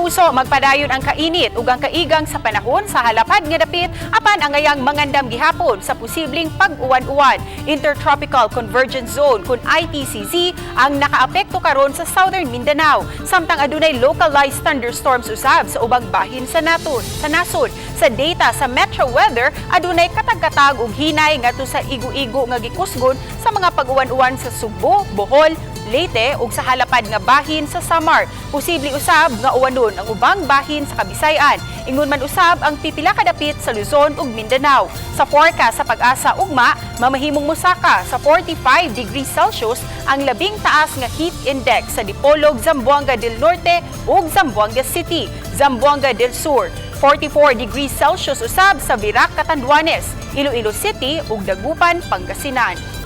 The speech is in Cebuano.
Kapuso, magpadayon ang kainit ug ang kaigang sa panahon sa halapad nga dapit, apan angayang mangandam gihapon sa posibleng pag-uwan-uwan. Intertropical Convergence Zone kun ITCZ ang nakaapekto karon sa Southern Mindanao, samtang adunay localized thunderstorms usab sa ubang bahin sa nasod. Sa data sa Metro Weather, adunay katag-katag ug hinay ngadto sa igo-igo nga gikusgon sa mga pag-uwan-uwan sa Sugbo, Bohol, Leyte ug sa halapad nga bahin sa Samar. Posible usab nga uwanon ang ubang bahin sa Kabisayan. Ingon man usab ang pipila ka dapit sa Luzon ug Mindanao. Sa forecast sa Pag-asa ugma, mamahimong mosaka sa 45 degrees Celsius ang labing taas nga heat index sa Dipolog, Zamboanga del Norte ug Zamboanga City, Zamboanga del Sur. 44 degrees Celsius usab sa Virac, Catanduanes, Iloilo City ug Dagupan, Pangasinan.